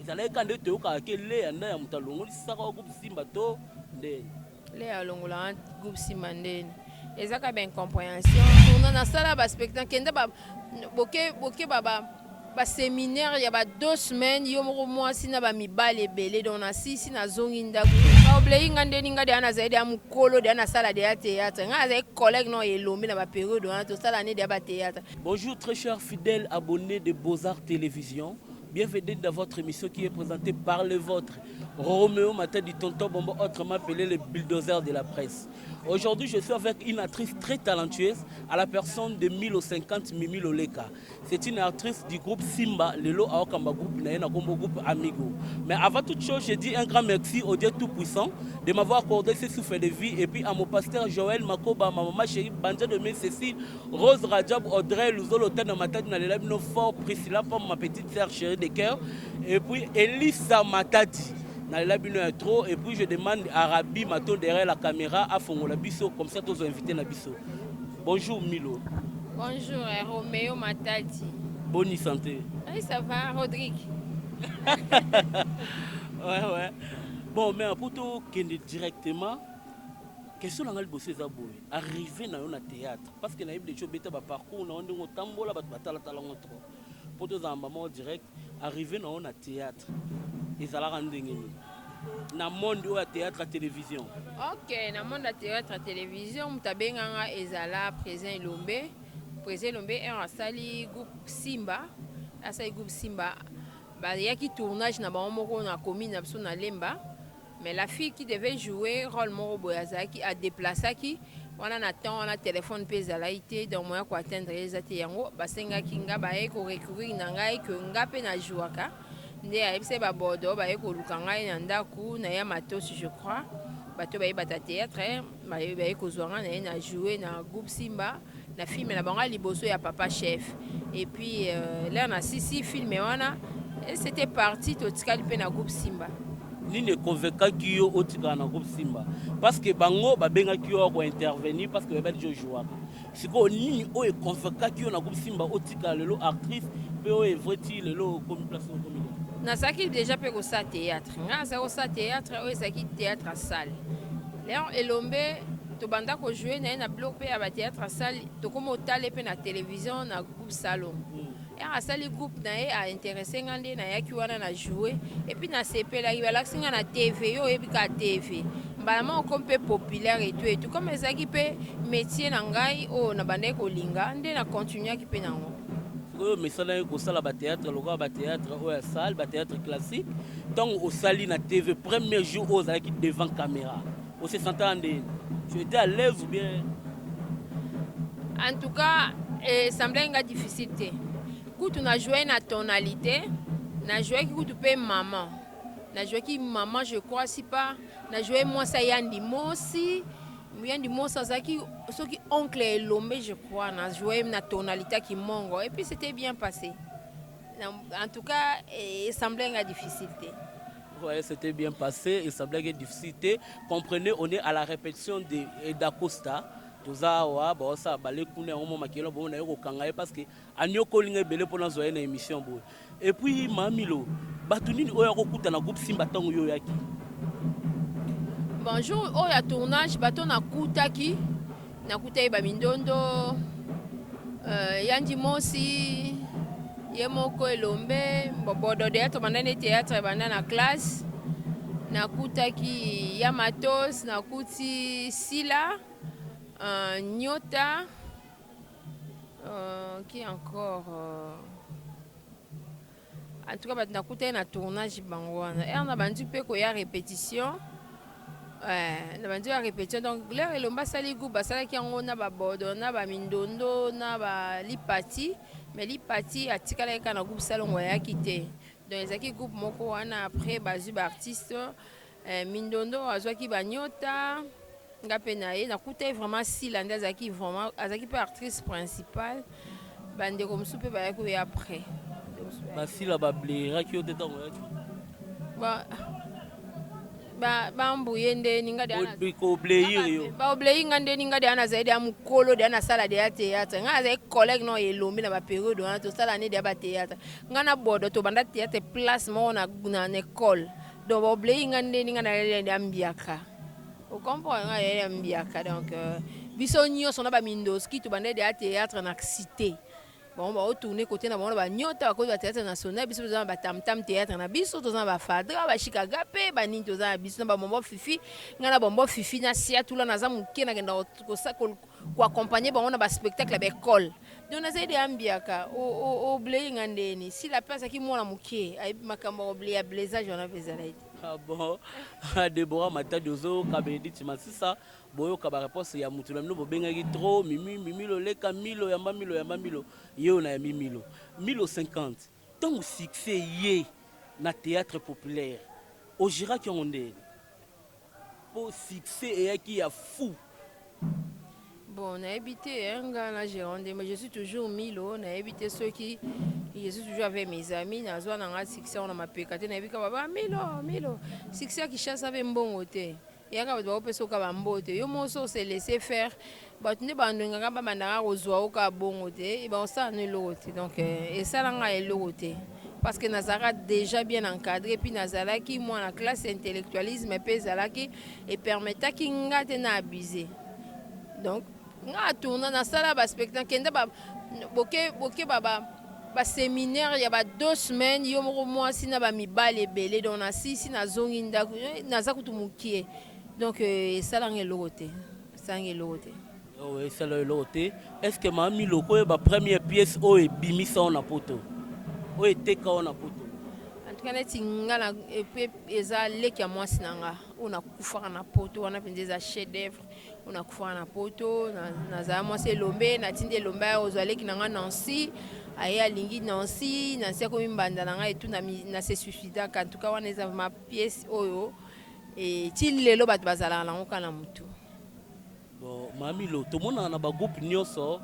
Ezalaki kaka nde toyokaka ke Lea nda ya moto alongolisaka yo groupe Simba to ndeni? Lea alongolaka groupe Simba ndeni? Eza kaka ba incomprehension. Tourna nasala ba spectacle kenda ba boke boke ba ba ba seminaire ya ba 2 semaines, yo moko mwasi na ba mibali ebele. Donc nasisi, nazongi ndako, baoblei nga ndeni. Nga deya nazali deya mokolo, deya nasala deya théâtre. Nga nazali collègue no Elombe na bapériode wana, tosala ne deya bathéâtre. Bonjour, très chers fidèles abonnés de Beaux-Arts Télévision. Bienvenue dans votre émission qui est présentée par le vôtre, Roméo Matadi Tonton Bombo, autrement appelé le bulldozer de la presse. Aujourd'hui, je suis avec une actrice très talentueuse à la personne de Milo 50 Mimi Loleka. C'est une actrice du groupe Simba, Lelo azokamba groupe na ye na kombo groupe Amigo. Mais avant toute chose, je dis un grand merci au Dieu Tout-Puissant de m'avoir accordé ce souffle de vie et puis à mon pasteur Joël Makoba, ma maman chérie Banja de Cécile, Rose Rajab, Audrey Luzolo Tana Matadi na lela bino fort, Priscilla Pom, ma petite sœur chérie de cœur, et puis Elisa Matadi. Nalela bino ya trop. Et puis je demande à Rabi Mato derrière la caméra à fongola biso comme ça tozo invité na biso. Bonjour Milo. Bonjour Roméo Matadi. Bonne santé? Oui, ça va, Rodrigue. Ouais. Bon, mais pour tokende directement, question na ngai liboso eza boye: arrivé na yo na théâtre, parce que nayebi deja obeta baparcours na yo, ndenge otambola, bato batalatala ngo trop. Mpo tozala mama direct, arrivé na yo na théâtre ezalaka ndenge nini na monde oyo ya théâtre ya télévision? Ok, na monde ya théâtre ya télévision, moto abenganga ezala président Elombe. Président Elombe un asali groupe Simba, asali groupe Simba, bayaki tournage na bango moko na commune na biso na Lemba, mais la fille qui devait jouer rôle moko boye azalaki adéplaçaki wana. Na temps wana, téléphone mpe ezalaki te, donc moya koatteindre ye eza te. Yango basengaki nga, baye korecourir na ngai ke nga mpe najouaka. Nde ayebisaki babordo, baye koluka ngai na ndako na ya Matosi, je crois. Bato bayebata théâtre baye kozwa ngai na ye na joue na groupe Simba na film na bango ya liboso ya Papa Chef. Et puis l'heure nasisi film wana, c'était parti, totikali mpe na groupe Simba. Nini econvaincaki yo otikala na groupe Simba? Parce que bango babengaki yo kointervenir parce que bayebaki jo ojouaka. Sikoyo nini oyo econvaincaki yo na groupe Simba, otikala lelo actrice mpe oyo evrai ti lelo okomi place okomi lelo? Nazalaki déjà mpe kosala théâtre. Ngai nazalaki kosala théâtre oyo ezalaki théâtre ya salle. Léon Elombe, tobanda kojouer na ye na biloko mpe ya bathéâtre ya salle. Tokómi otale mpe na télévision na groupe Salon. Ere asali groupe na ye, aintéresser nga, nde nayaki wana na joue. Et puis nasepelaki, balakisi nga na TV. Yo oyebi kaka TV, mbala moko mpe populaire etu etu. Comme ezalaki mpe métier na ngai oyo nabandaki kolinga, nde na continuaki mpe nango. Sikoyo mesalaki kosala bathéâtre lokola bathéâtre oyo ya salle, bathéâtre classique. Ntango osali na TV, premier jour oyo ozalaki devant caméra, ose sentaka ndeni? Tu étais à l'aise ou bien? En tout cas, esemblaki nga difficile te. Kutu na joué na tonalité, na jouaki kutu mpe mama, na jouaki mama, je crois, si pas na joué mwasi ayandi mosi. Yandi mosi azalaki soki oncle Elombe, je crois. Na joué na tonalité ya kimongo et puis c'était bien passé. En tout cas, esemblaki nga difficile te. Ouais, c'était bien passé, il semblait que difficile. Comprenez, on est à la répétition de d'Acosta. Toza awa, baosala bale kuna yango mo makelo bongo naye kokanga ye parce que anyokoli nga ebele mpona azwa ye na émission boye. Et puis Mamilo, bato nini oyo akokuta na groupe Simba ntango yo oyaki? Bonjour, oyo ya tournage, bato nakutaki, nakutaki bamindondo, Yandi Mosi, ye moko Elombe, bodo deya tobanda nde théâtre ebanda na classe. Nakutaki ya Matos, nakuti Sila, Nyota, qui encore? En tout cas, bato nakutaki na tournage bango wana. Ere na bandi mpe koya répétition, na bandi ya répétition. Donc l'heure Elombe asali groupe, basalaki yango na babodo, na bamindondo, na balipati, mais Lipati atikalaki kaka na groupe Salongo, ayaki te. Donc ezalaki groupe moko wana. Après bazwi baartiste, Mindondo azwaki banyota, nga mpe na ye. Nakutai vraiment Sila nde azalaki vraiment, azalaki mpe actrice principale. Bandeko mosusu mpe bayaki oyo après. Basila bableraki yo te ntango oyaki? Bambuye nde ninga Koobleir yo. Baobleyi nga nde ninga deya nazali deya mokolo, deya nasala deya théâtre. Nga nazali collègue no Elombi na bapériode wana, tosala ne deya bathéâtre. Nga na Bodo tobanda théâtre place moko na école. Donc baobleyi nga nde ninga nazali deya mbiaka, ocomprendre? Nga nazali ya mbiaka. Donc biso nyonso na bamindoski tobanda deya théâtre na cité. Bango baotourne kote na bango na banyota, bakoti ba Théâtre national. Biso toza na batamtam théâtre na biso, toza na bafadra, bashikaga mpe banini, toza na biso na bamombo fifi. Ngai na bombo fifi na siatula, naza moke, nakenda koaccompagne bango na baspectacle ya baekole. Donc nazali deya mbiaka. Oblei nga ndeni sila mpe azalaki mwana moke, ayebi makambo ya blessage wana mpe ezalaki te. Ah bon, Debora Matadi, ozoyoka Benedicte Masisa, boyoka baréponse ya mutu na bino bobengaki trop Mimi, Mimi Loleka, Milo yamba, Milo yamba, Milo ye oyo nayambi Milo, Milo 50. Ntango succès ye na théâtre populaire, ogéraki yango ndeni? Mpo succès eyaki ya fou. Bon, nayebi te, nga na gérant nde, mais je suis toujours Milo. Nayebi te soki je suis toujours avec mes amis. Nazwa na nga succès wana mapeka te. Nayebi kaka ba Milo, Milo. Succès ya Kinshasa mpe mbongo te, eyaka bato bakopesa oka bambote. Yo moso ose laisser faire, bato nde bandongaka, babandaka kozwa oka bongo te, bakosala no eloko te. Donc esalanga eloko te parce que nazalaka déjà bien encadré, puis nazalaki mwana classe, intellectualisme mpe ezalaki, epermetaki nga te na abuse. Donc nga atourna, nasala baspectacle, kenda boke boke baséminaire ya ba 2 semaines, yo moko mwasi na bamibali ebele. Donc nasisi, nazongi ndako, naza kutu mokie. Donc esalanga eloko te, esalanga eloko te. Esala eloko te. Est ce que maa Milo koyeba première pièce oyo ebimisa o na poto, oyo eteka o na poto? En tout cas, neti nga na epe eza leki ya mwasi na nga oyo nakufaka na poto wana mpenza, eza chef d'œuvre oyo nakufaka na poto. Nazala mwasi Elombe, natindi Elombe aya kozwa leki na nga Nancy. Aye, alingi Nancy, Nancy akomi mbanda na ngai etu na se suicidaka. En tout cas, wana eza ma pièce oyo ti lelo bato bazalaka nango kaka na motu. Bon, Mamilo, tomonaka na bagroupe nyonso,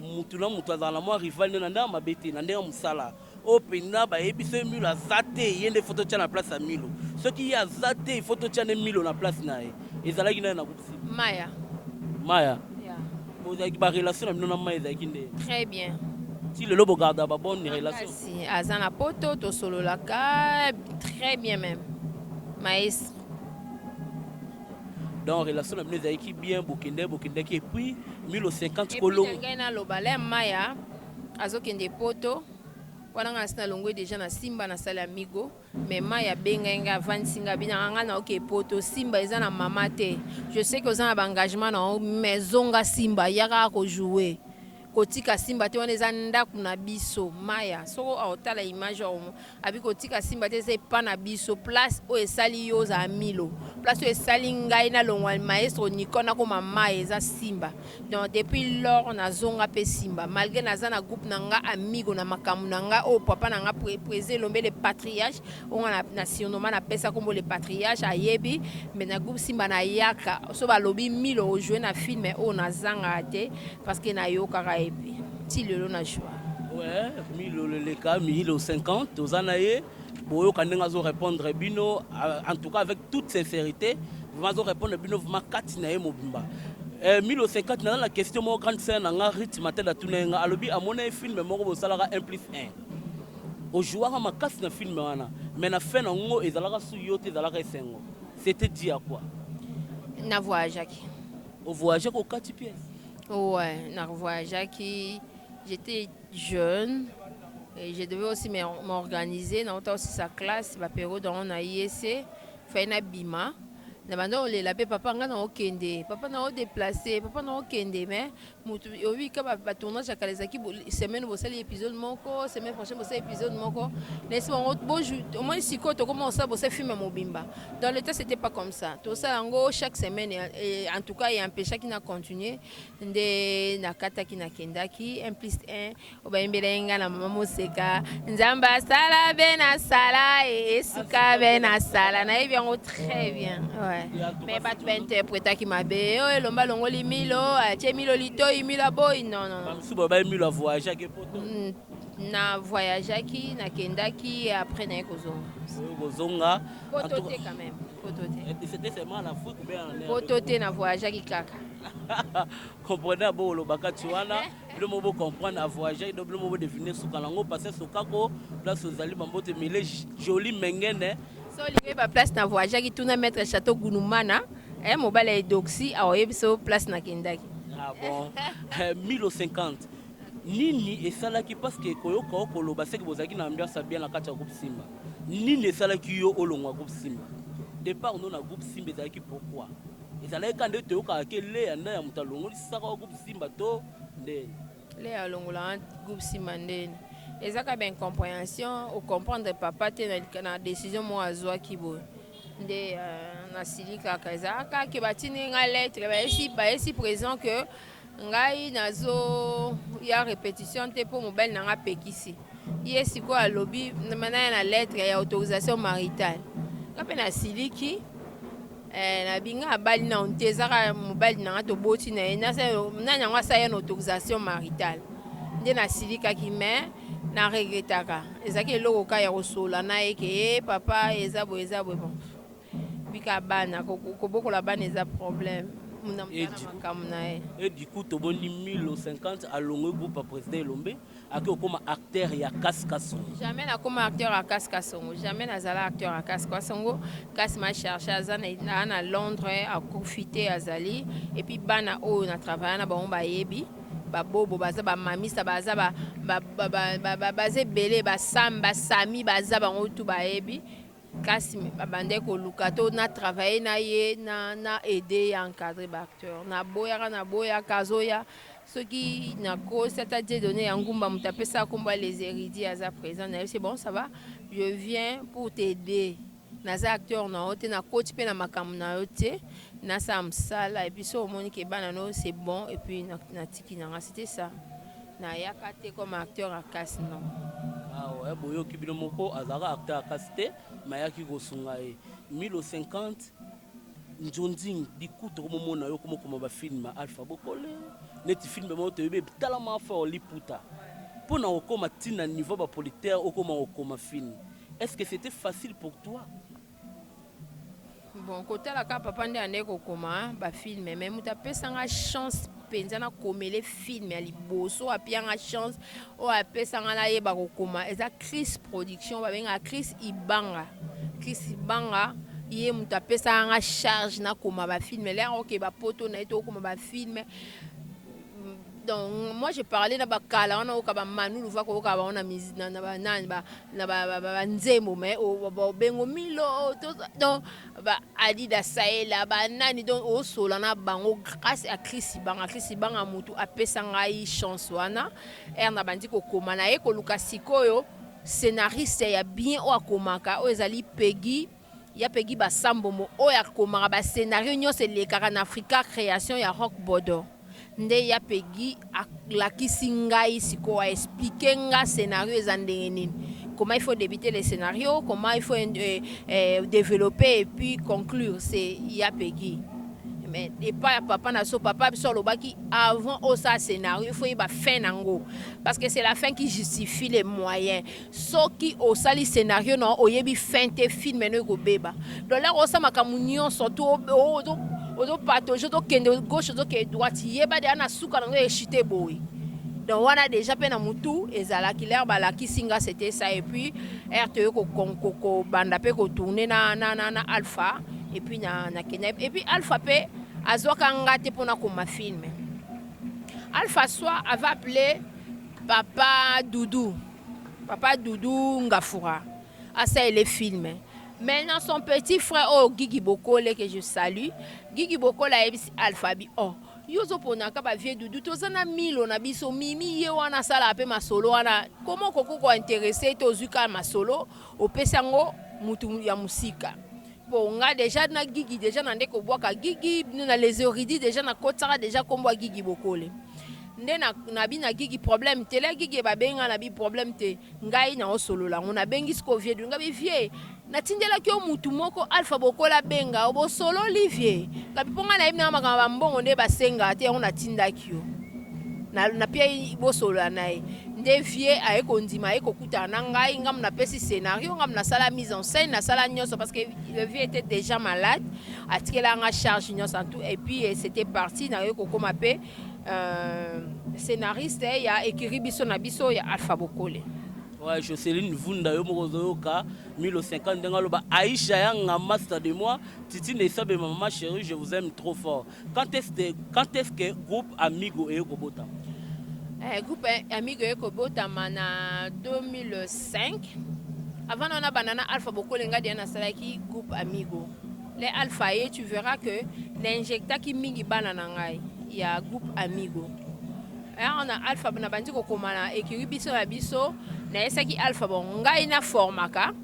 mutu na mutu azala na mwa rival nde na ndenge mabe te, na ndenge mosala oyo mpenza bayebi soki Milo aza te, ye nde faut totya na place ya Milo. Soki ye aza te, il faut totya nde Milo na place na ye. Ezalaki nani na groupe si? Maya. Maya. Yeah. Bozalaki barelation na bino na Maya ezalaki nde? Très bien. Ti lelo bogarda babonne relation? Kasi aza na poto, tosololaka très bien même, maestro. Donc relation na bino ezalaki bien, bokende bokendaki. Et puis Milo 50 kolo ngai naloba le Maya azokende poto wana, ngai nasi nalongwe déjà na Simba, nasali Amigo. Mais Maya abengai ngai, avandisi ngai, abinaka ngai na oke poto. Simba eza na mama te, je sais que oza na baengagement na yo, mais zonga Simba, yaka kojouer, kotika Simba te, wana eza ndako na biso. Maya soko aotala image oyo, abi kotika Simba te, eza epa na biso. Place oyo esali yo ozala Milo, place oyo esali ngai nalongwa maestro Nicole, nakoma Maya, eza Simba. Donc depuis lors nazonga mpe Simba, malgré naza na groupe na nga Amigo, na makambo na nga oyo papa na nga président Elombe le patriarche, oyo nga na surnoma, napesa kombo le patriarche, ayebi. Mais na groupe Simba nayaka, so balobi Milo ojoue na film oyo, nazangaka te parce que nayokaka epe ti lelo na joie. Ouais, Milo leleka, Milo 50, toza na ye, boyoka ndenge azorépondre bino, en tout cas avec toute sincérité, vraiment azorépondre bino vraiment kati na ye mobimba. Milo 50, naza na question moko. Grande sœur na nga Rythme Atele atuna ye nga, alobi amona ye film moko bosalaka 1 plus 1, ojouaka makasi na film wana, mais na fin nango ezalaka su yo te, ezalaka esengo. C'était dit à quoi? Na voyageaki. Ovoyage kokati pièce? Ouais, na voyageaki, j'étais jeune et je devais aussi m'organiser. Nauta aussi sa classe, bapériode yango na IEC, fai nabima na banda olela mpe papa ngai na okende, papa na odéplace, papa na okende. Mais motu oyebi ka batournage ya kala ezalaki semaine bosali épisode moko, semaine prochaine bosali épisode moko, nesi bango omoni. Sikoyo tokoma kosala, bosali film ya mobimba. Dans le temps, c'était pas comme ça, tosala yango chaque semaine. Et en tout cas, empêchaki na continuer nde nakataki, nakendaki 1 plus 1 oyo bayembela ye ngai na mama Moseka, Nzambe asala be nasala esuka be nasala, nayebi yango très bien. Ouais. Mais bato bainterprétaki mabe, oyo Elomba alongoli Milo, atie Milo litoi, Milo aboyi. Non, non, non. Bamisusu babai Milo avoyage ake poto. Na voyageaki, nakendaki, après naye kozonga. Oyo kozonga. Poto te quand même, poto te. C'était seulement en Afrique ou bien en Poto te, na voyageaki kaka. Comprenez bo olobaka ti wana bino mo bocomprendre a voyage, donc bino mo bodevine suka nango parce que sokako place ozali bambote mele joli mengene. So olingi oyeba place na voyageaki, tuna maître Chateau Gunumana, eh, mobali ya Edoxi, aoyebi so place nakendaki. Ah bon, 1050 nini esalaki? Parce que koyoka o koloba seke bozalaki na ambiance ya bien na kati ya groupe Simba. Nini esalaki yo olongwa groupe Simba? Départ no na groupe Simba ezalaki pourquoi? Ezalaki ka nde toyokaka ke Leya nde ya moto alongolisaka wa groupe Simba to nde? Le alongolaka groupe Simba ndeni? Eza kaka baincompréhension, ocomprendre papa te na décision moko azwaki boye nde nasili kaka. Ezalaka ke batindi nga lettre, bayesi présent ke ngai nazo ya répétition te mpo mobali na nga apekisi ye. Sikoyo alobi naya na lettre ya autorisation maritale. Nga mpe nasiliki, nabi nga abali nano te, ezaka mobali na nga toboti na ye, nani yango asala ye na autorisation maritale? Nde nasilikaki, mais na regretaka. Ezalaki eloko kaka ya kosola na ye ke ye papa eza boye, eza boye. Bon, bika bana, kobokola bana eza problème na makambo na ye. Et du coup toboni 1050 alongwe groupe ya président Elombe, ake okóma acteur ya Kaskasongo. Jamais nakóma acteur ya Kaskasongo, jamais nazala acteur ya Kaskasongo. Kasi ma cherche aza na Londres, akufi te, azali. Et puis bana oyo na travaille na bango bayebi, babobo baza, bamamisa baza, baza ebele, basam, basami baza, bango tu bayebi. Kasi babandaki koluka to na travaille na ye na aide ya encadre baacteur. Naboyaka, naboyaka. Azoya soki nakosi ata Dieudonné ya Ngumba, moto apesaka nkombo ya Les Érudits, aza présent. Nayebi c'est bon, ça va, je viens pour t'aider, naza acteur na yo te, nakoti mpe na makambo na yo te, nasala mosala. Et puis so omoni ke bana no, c'est bon. Et puis natiki nanga, c'était ça. Nayaka te comme acteur ya kasi, non. Awa boyoki bino moko, azalaka acteur ya kasi te, me ayaki kosunga ye. 1050 nzonzing diku tokomomona yo komokoma bafilm ya Alpha Bokole, neti film moko toyebi etalama fort, Liputa. Mpo na kokóma ntina niveau baproducteur, okóma kokoma film, est ce que c'était facile pour toi? Bon, kotala kaka papa nde ande kokoma bafilm, mais moto apesanga chance mpenza nakomele film ya liboso, apianga chance oyo apesanga nayeba kokoma, eza Chris Production, babengaka Chris Ibanga. Chris Ibanga, ye moto apesaka nga charge nakoma bafilm. Lere oke bapoto na ye, tokoma bafilm. Donc moi je parlais na bakala wana, oyoka bamanu luva, koyoka bango na banani, na banzembo, mais obengo Milo, donc ba Adida Saela, banani, donc osola na bango grâce à Chris Banga. Chris Banga motu apesa ngai chance wana. Ere na bandi kokoma, na ye koluka sikoyo scénariste ya bien oyo akomaka, oyo ezali Pegi ya Pegi Basambombo, oyo akomaka bascénario nyonso elekaka na Africa Création ya Rock Bodo. Nde ya Pegi alakisi ngai sikoyo, aexpliquer nga scénario eza ndenge nini, comment il faut débuter le scénario, comment il faut développer et puis conclure. C'est ya Pegi. Mais epai ya papa na so, papa biso alobaki avant osala scénario, il faut yeba fin nango, parce que c'est la fin qui justifie les moyens. Soki osali scénario na oyebi fin te, film no ekobeba. Donc lere osala makambo nyonso to ozopatauge, ozokende gauche, ozokende droite, yeba deya na suka nango echute boye. Donc wana déjà mpe na mutu ezalaki lere balakisi nga, c'était ça. Et puis ere toye kobanda mpe kotourne na Alpha, et puis na Kenya. Et puis Alpha mpe azwaka nga te mpona koma film. Alpha soit avait appelé papa Doudou, papa Doudou Ngafura, asalele film. Maintenant son petit frère oyo Gigi Bokole, que je salue, Gigi Bokole, ayebisi Alpha bi: "Oh, yo ozoponaka bavieux Dudu, toza na Milo na biso, Mimi ye wana asalaka mpe masolo wana, koma okoki kointéresser te, ozwi kaka masolo, opesi yango mutu ya mosika." Bon, nga déjà na Gigi, déjà na nde kobwaka Gigi na Les Érudits, déjà nakotisaka déjà nkombo ya Gigi Bokole. Nde nabi na Gigi problème te. Le Gigi babenga na bi problème te, ngai naosolola yango. Nabengi siko vieux Dudu, ngabi: "Vieux, natindelaki yo mutu moko, Alpha Bokola, abenga bosololi, vieux." Ngabi mpo ngai nayebi nanga makambo bambongo nde basengaka te, yango natindaki yo, napia bosolola na ye. Nde vieux aye kondima, aye kokutana na ngai, ngamu napesi scénario, ngamu nasala mise en scène, nasala nyonso, parce que le vieux était déjà malade, atikela nga charge nyonso en tout. Et puis c'était parti. Naye kokóma mpe scénariste ya écurie biso na biso ya Alpha Bokole. Ouais, Joceline Vunda, yo moko ozoyoka 1050 ndenge aloba Aisha Yanga, master de moi, Titine Esabe, maman chérie, je vous aime trop fort. Quand est-ce que groupe Amigo eye kobota? Groupe Amigo eye kobotama na 2005. Avant na banda na Alpha Bokole, nga deya nasalaki groupe Amigo. Le Alpha ye, tu verras que nainjectaki mingi bana na ngai ya groupe Amigo. Na Alpha na bandi kokoma na écurie biso na biso, nayesaki Alpha: bon, ngai naformaka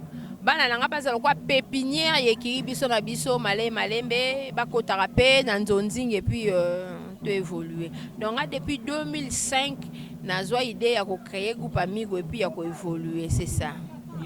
bana na ngai, bazala lokwa pépinière ya écurie biso na biso, malembe malembe bakotaka mpe na nzonzingi, et puis to évoluer. Donc nga depuis 2005 nazwa idée ya kocréer groupe Amigo et puis ya koévoluer, c'est ça.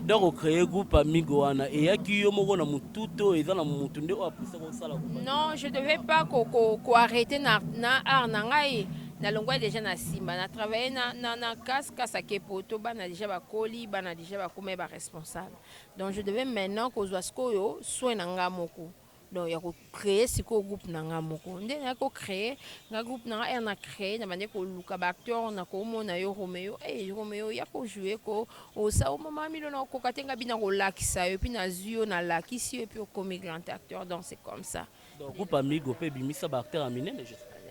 Donc ocréer groupe Amigo wana, eyaki yo moko na motu to eza na motu nde oyo apusa kosala? Non, je devais pas koarrêter na art na ngai. Nalongwa déjà na nsima, na travaille na kas kas ake poto, bana déjà bakoli, bana déjà bakóma baresponsable. Donc je devais maintenant kozwa sikoyo soin na nga moko, donc ya kocréer sikoyo groupe na nga moko. Nde naya kocréer nga groupe na nga. Ere na créer, na bande koluka baacteur, na komona yo Romeo, hey, Romeo, ya kojouer ko osa o mama Milo, na okoka te, nga bina kolakisa yo, et puis nazwi yo, nalakisi yo, et puis okomi grand acteur. Donc c'est comme ça. Donc groupe Amigo mpe ebimisa baacteur ya minene?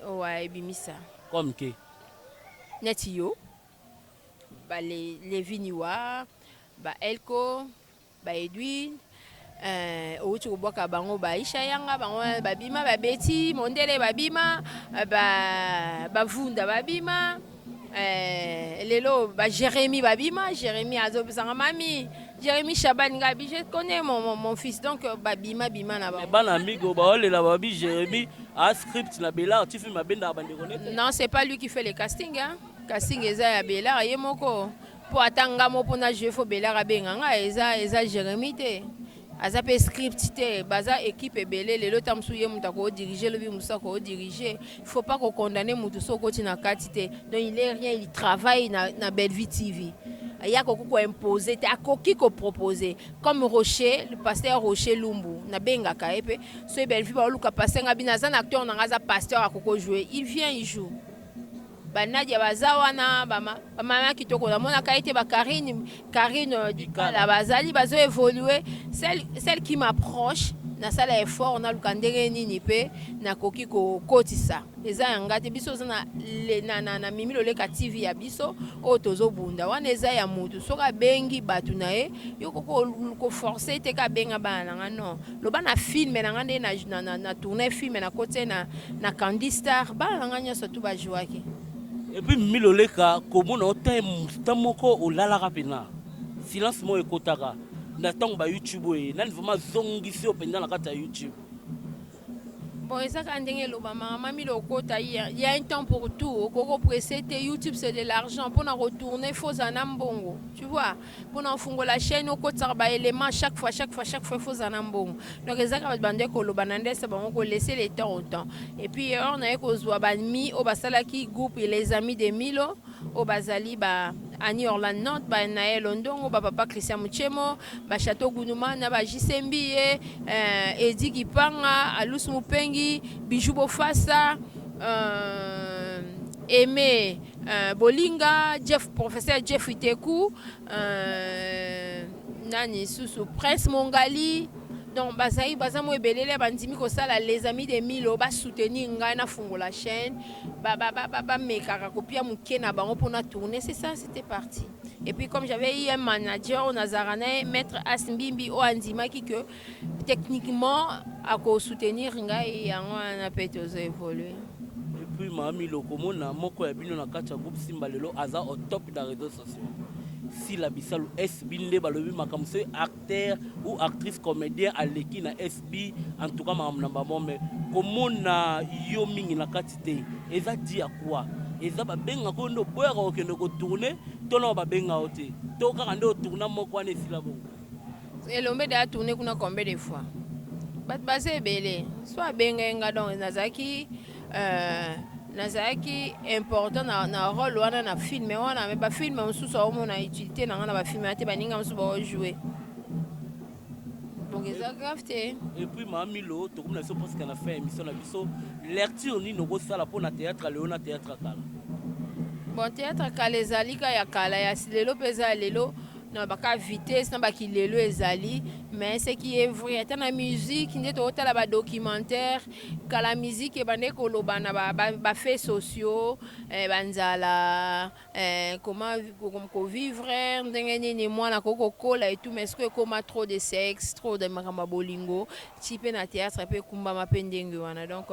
Ouais, ebimisa. Comme ke? Neti yo, ba Leviniwa, ba Elko, ba Edwin, outi kobwaka bango, baisha yanga, bango babima, babeti mondele babima, bavunda babima, lelo baJérémi babima. Jérémi azobisanga mami Jérémi Chaban, ngabi je connais mon fils. Donc babima bima na bango. Bana Amigo baolela, babi Jérémi a script na Bela, ti film abendaka bandeko nete. Non, c'est pas lui qui fait le casting, hein. Casting eza ya Bela ye moko, mpo ata nga mo mpona jeu, faut Bela abenga nga. Eza Jérémi te, aza mpe script te, baza équipe ebele. Lelo ta mosusu ye moto akodirige, lobi mosusu akodirige. Il faut pas kokondamner motu so okoti na kati te. Donc il est rien, il travaille na Bellevue TV. Ya akoki koimpose te, akoki kopropose, comme Rocher, le pasteur Rocher Lumbu, nabengaka ye mpe so Bellevue baoluka pasteur, nga bino aza na acteur na nga, aza pasteur, akoki kojouer, il vient, il joue. Banadia baza wana, bamama kitoko, namonaka ye te, bakarine, Karine Dikala, bazali bazo évolue. Celle qui m'approche, nasala effort, naluka ndenge nini mpe nakoki kokotisa. Eza yanga te, biso oza na Mimi Loleka TV ya biso oyo tozobunda wana, eza ya motu. Soki abengi bato na ye, yo koforce te ka abenga bana na nga. Non, loba na film na nga nde na tourne film, nakoti na Candy Star, bana na nga nyonso tu bajouaki. Et puis Mimi Loleka, komona o ta moko olalaka mpena silence moko ekotaka na ntango ba YouTube oye, nani vraiment azongisi yo mpenza na kati ya YouTube? Bon, eza kaka ndenge elobamaka, mami lokota, il y a un temps pour tout. Okoki kopresse te. YouTube, c'est de l'argent. Mpona kotourner, faut ozala na mbongo, tu vois. Mpona ofungola chaîne, okotisaka baélément chaque fois, chaque fois, chaque fois, faut ozala na mbongo. Donc eza kaka bato bande koloba na ndese bango, kolaisser le temps au temps. Et puis or naye kozwa bami oyo basalaki groupe Les Amis de Milo, oyo bazali ba Ani Orland Nantes, banael Ondongo, bapapa Christian Muchemo, bachateau Gunuma na bajisembi ye, Edi Kipanga, Alus Mupengi, Bijou Bofasa, Aimé Bolinga, Jeff, professeur Jeff Iteku, nani susu, Prince Mongali. Donc bazali, baza mo ebelele, bandimi kosala Les Amis de Milo, basoutenir ngai nafungola chaîne, bamekaka kopia moke na bango mpona tourner. C'est ça, c'était parti. Et puis comme j'avais eu un manager oyo nazalaka na ye, maître As Mbimbi, oyo andimaki que techniquement akosoutenir ngai, yango wana mpe tozo évolue. Et puis mami, lokomona moko ya bino na kati ya groupe Simba lelo aza au top na réseaux sociaux, Sila Bisalu SB, nde balobi makambo soki acteur ou actrice comédien aleki na SB, en tout cas makambo na bango. Me komona yo mingi na kati te, eza di ya kwa eza babengaka oyo nde oboyaka kokende kotourne, to na babenga yo te, to kaka nde otourna moko wana esila bongo? Elombe de atourne kuna combien de fois, bato baza ebele, so abengai nga. Donc nazalaki Nazalaki important na role wana na film wana, mais bafilm mosusu aomona utilité na nga na bafilm wana te, baninga mosusu baojoue, donc eza grave te. Et puis, mama Milo, tokomi na biso presque na fin émission na biso. Lecture nini okosala mpo na théâtre lelo na théâtre kala? Bon, théâtre kala ezali ka ya kala, ya lelo mpe eza ya lelo, na baka vitesse na bakilelo ezali. Mais ce qui est vrai, ata na musique nde tokotala badocumentaire kala, musique ebande koloba na bafaits sociaux, banzala, comment kovivre, ndenge nini mwana akoki kokola et tout. Mais soki ekóma trop de sexe, trop de makambo ya bolingo, ti mpe na théâtre mpe ekumbama mpe ndenge wana. Donc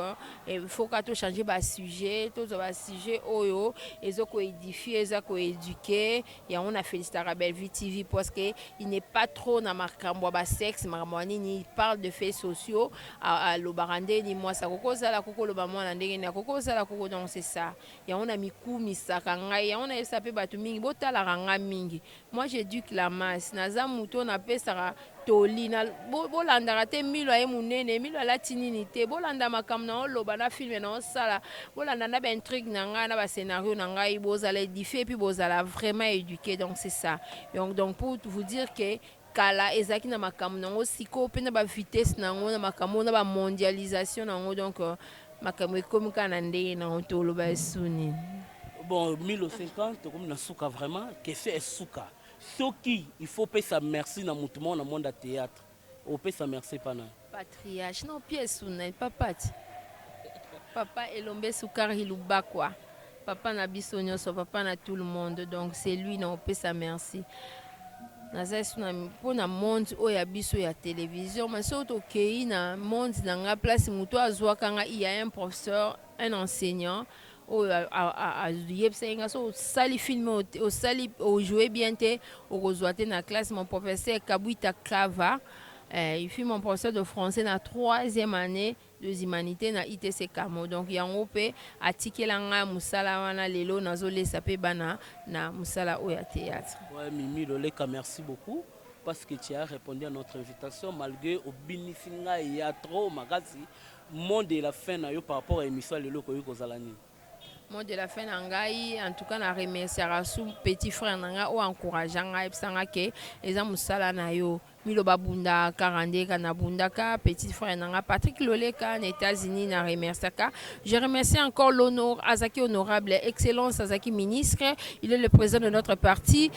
il faut ka tochange basujet, tozwa basujet oyo eza koédifie, eza koéduke. Yango na félicitaka Bellevue TV parce que il n'est pas trop na makambo ya basexe, makambo ya nini. Il parle de faits sociaux, alobaka ndeni mwasi akoki kozala, akoki koloba mwana ndenge nini akoki kozala koko. Donc c'est ça, yango na mikumisaka ngai, yango nayebisa mpe bato mingi botalaka ngai mingi. Moi, j'éduque la masse, naza moto oyo napesaka toli. Bolandaka te Milo aye monene, Milo alati nini te. Bolanda makambo na oloba na film na osala, bolanda na baintrigue na ngai, na bascénario na ngai, bozala édifié, puis bozala vraiment éduqué. Donc c'est ça. Donc pour vous dire que kala ezalaki na makambo nango, sikoyo mpe na bavitesse nango, na makambo na bamondialisation nango, donc makambo ekomi kaka na ndenge nango, toloba esuni. Bon, Milo 50, tokomi na suka. Vraiment, question esuka: soki il faut opesa merci na motu moko na monde ya théâtre, opesa merci pana? Patriarche non, pièce una papa ti papa Elombe Sukari Lubakwa, papa na biso nyonso, papa na tout le monde. Donc c'est lui na opesa merci. Naza esu mpo na monde oyo ya biso ya télévision, mais soki tokei na monde na nga, place moto azwaka nga, il y a un professeur, un enseignant oyo ayebisaki nga: so osali film, osali ojoue bien te, okozwa te na classe. Mon professeur Kabwita Kava, il fut mon professeur de français na troisième année des humanités na ITC Kamo. Donc yango mpe atikela ngai mosala wana, lelo nazolesa mpe bana na mosala oyo ya théâtre. Ouais, Mimi Loleka, merci beaucoup parce que tu as répondu à notre invitation malgré obinisi ngai ya trop makasi. Mot de la fin na yo par rapport à émission ya lelo koyi kozala nini? Mot de la fin na ngai, en tout cas na remerciaka su petit frère na ngai oyo encourage ngai, ayebisanga ke eza mosala na yo, Milo, babundaka kaka nde nabundaka. Petit frère na nga Patrick Loleka na États-Unis, na remerciaka. Je remercie encore l'honneur azaki honorable excellence, azaki ministre, il est le président de notre parti,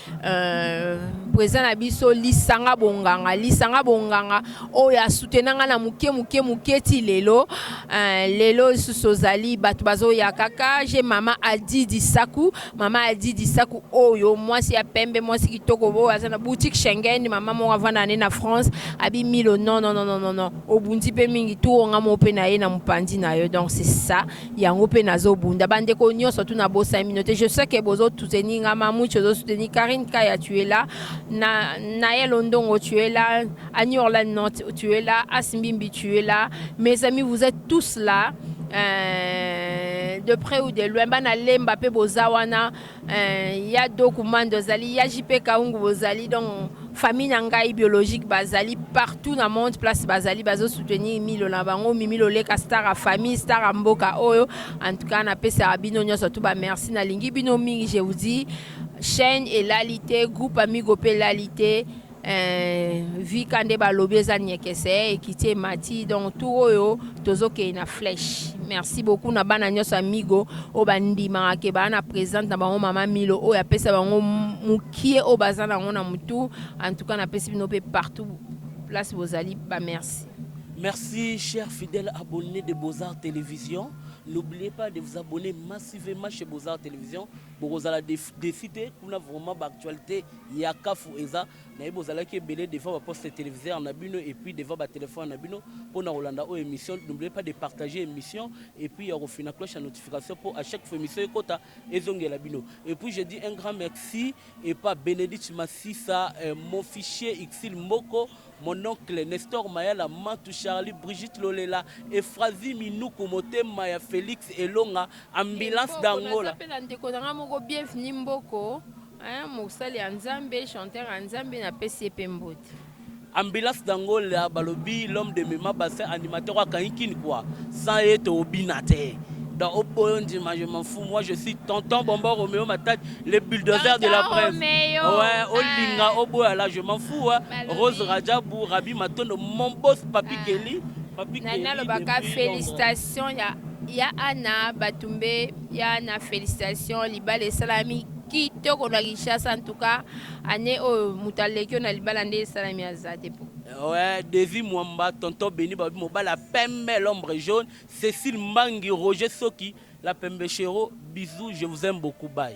président na biso Lisanga Bonganga, Lisanga Bonganga oyo asoutenanga na moke moke moke ti lelo. Lelo lisusu ozali bato bazoya kaka. Je mama Adidi Saku, mama Adidi Saku oyo mwasi ya pembe, mwasi kitoko oyo aza na boutique Schengen, mama moko avanda ne na France, abi: "Milo, non, non, non, non, non, non, obundi mpe mingi, tuonga mo mpe na ye na mopanzi na yo." Donc c'est ça, yango mpe nazobunda. Bandeko nyonso tu nabosani bino te. Je sais que bozosoutenir nga. Mamuchi ozosoutenir, Karine Kaya, tu es là, na Naël Ondongo, tu es là, Annie Orlan, tu es là, Asimbimbi, tu es là. Mes amis, vous êtes tous là, de près ou de loin. Bana Lemba mpe boza wana, ya Dokumando ozali, ya JP Kaungu bozali. Donc famille na ngai biologique bazali partout na monde, place bazali bazosoutenir Milo na bango, Mimi Loleka, star ya famille, star ya mboka oyo. En tout cas napesaka bino nyonso tu bamerci, nalingi bino mingi. Je vous dis, chaîne elali te, groupe Amigo mpe elali te. Vika nde balobi eza niekese, ekiti, emati. Donc tour oyo tozokende na flèche. Merci beaucoup na bana nyonso Amigo oyo bandimaka ke baa na présente na bango, mama Milo oyo apesa bango mokie oyo baza nango na motu. En tout cas napesi bino mpe partout place bozali bamerci. Merci, chers fidèles abonnés de Beaux-Arts Télévision. N'oubliez pas de vous abonner massivement chez Beaux-Arts Télévision. Bozala décidé, kuna vraiment actualité ya kafu eza na bozalaki ebele devant ba poste téléviseur na bino et puis devant ba téléphone na bino pour na kolanda oyo émission. N'oubliez pas de partager émission et puis ya kofina cloche ya notification pour à chaque fois émission ekota ezongela bino. Et puis je dis un grand merci et pas Bénédicte Massissa, mon fichier Xil Mboko, mon oncle Nestor Mayala, Mantou Charlie, Brigitte Lolela, Efrazi Minuku, Motema ya Félix Elonga, ambulance d'Angola. Mpe na ndeko na nga moko, Bienvenu Mboko, mosali ya Nzambe, chanteur ya Nzambe, napesi ye mpe mbote. Ambulance d'Angola, balobi l'homme de Mema Bassin, animateur akangi kini quoi, sans ye tobina te. Donc oboyo ndima, je m'en fous. Moi, je suis tonton Bombo Roméo Matadi, le bulldozer de la presse. Roméo. Ouais, olinga oboya là, je m'en fous, hein. Balobi. Rose Rajabu, Rabi Matondo, mon boss Papi Kelly, Papi Na Kelly nalobaka depuis Londres. Félicitation ya Ana Batumbe, ya Ana, félicitation. Libala esalami kitoko na Kinshasa. En tout cas, année oyo moto aleki oyo na libala nde esalami aza te po. Ouais, Devi Mwamba, tonton Béni Babi Mobala, Pembe, l'ombre jaune, Cécile Mbangi, Roger Soki, la Pembe Chéro, bisous, je vous aime beaucoup, bye.